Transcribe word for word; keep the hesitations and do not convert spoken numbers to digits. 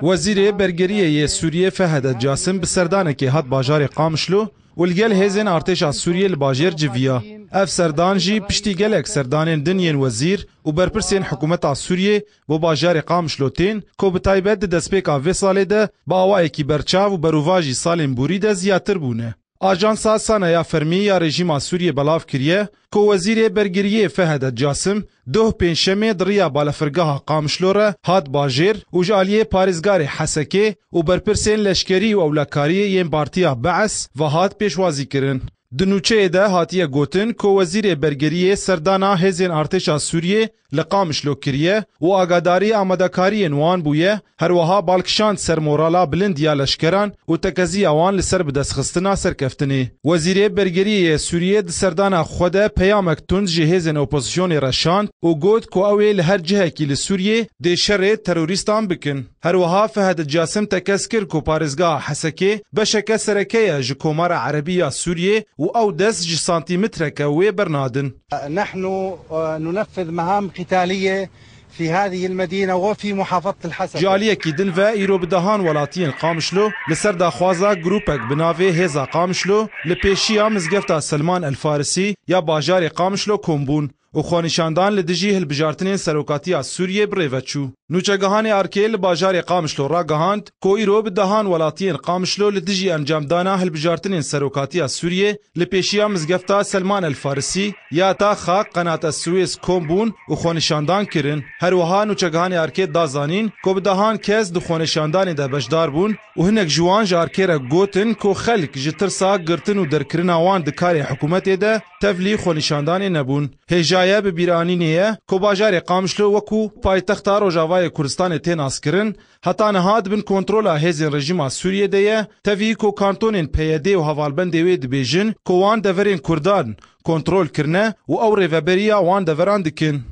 Wezîrê Bergeriyê yê Sûriyê Fehd Casim bi serdanekê hat bajarê Qamişlo û li gel hêzên artêşa Sûriyê li bajêr civiya. Ev serdan jî piştî gelek serdanên din yên wezîr û berpirsên hikûmeta Sûriyê bo bajarê Qamişlo tên, ku bi taybet di destpêka vê salê de bi awayekî berçav û berûvajî salên borî de ziyatir bûne. Ajansa Sana ya Fermî ya rejîma Sûriyê belav kiriye ku Wezîrê Bergiriyê Fehd Casim doh pêncşemê di riya balafirgeha Qamişlo re hat bajêr û ji aliyê parêzgarê Hesekê û berpirsên leşkerî û ewlekariyê yên partiya Bees ve hat pêşwazî kirin. Di nûçeyê de hatiye gotin ku Wezîrê Bergiriyê serdana hêzên artêşa Sûriyê li Qamişlo kiriye û agadarî amadekariyên wan bûye, herweha bal kişand ser morala bilind ya leşkeran û tekeziya wan li ser bidestxistina serkeftinê. Wezîrê Bergeriyê yê Sûriyê di serdana xwe de peyamek tund ji hêzên opozisyonê re şand û got ku ew ê li her cihekî li Sûriyê dê şerê terorîstan bikin. Herweha Fehd Casim tekez kir ku parêzgeha Hesekê beşeke sereke ye ji Komara Erebî ya Sûriyê û ew dest ji santîmetreke wê bernadin. نحن، آه، ننفذ مهام قتالية في هذه المدينة وفي محافظة الحسكة. Ji aliyekî din ve îro bi dehan welatiyên Qamişlo li ser daxwaza grûpek bi navê Hêza Qamişlo li pêşiya mizgefta Selman El Farisî ya bajarê Qamişlo kom bûn û xwenîşandan li dijî hilbijartinên serokatiya Sûriyê bi rê ve çû. Nûçegihanê Arkê li bajarê Qamişlo ragihand ku îro bi dehan welatiyên Qamişlo li dijî encamdana hilbijartinên serokatiya Sûriyê li pêşiya mizgefta Selman El Farisî ya Taxa Qenat Es Suwês kom bûn û xwenîşandan kirin. Her wiha nûçegihanê Arkê da zanîn ku bi dehan kes di xwenîşandanê de beşdar bûn û hinek ji wan ji Arkê re gotin ku xelk ji tirsa girtin û derkirina wan di karê hikûmetê de tevlî xwenîşandanê nebûn. Hêjaye bi bîranînê ye ku bajarê Qamişlo wekû paytexta Rojavayê Kurdistanê tê naskirin, heta niha di bin kontrola hêzên rejîma Sûriyê de ye, tevî ku kantonên P Y D û hevalbendê wê dibêjin ku wan deverên Kurdan kontrol kirine û ew rêveberiya wan deveran dikin.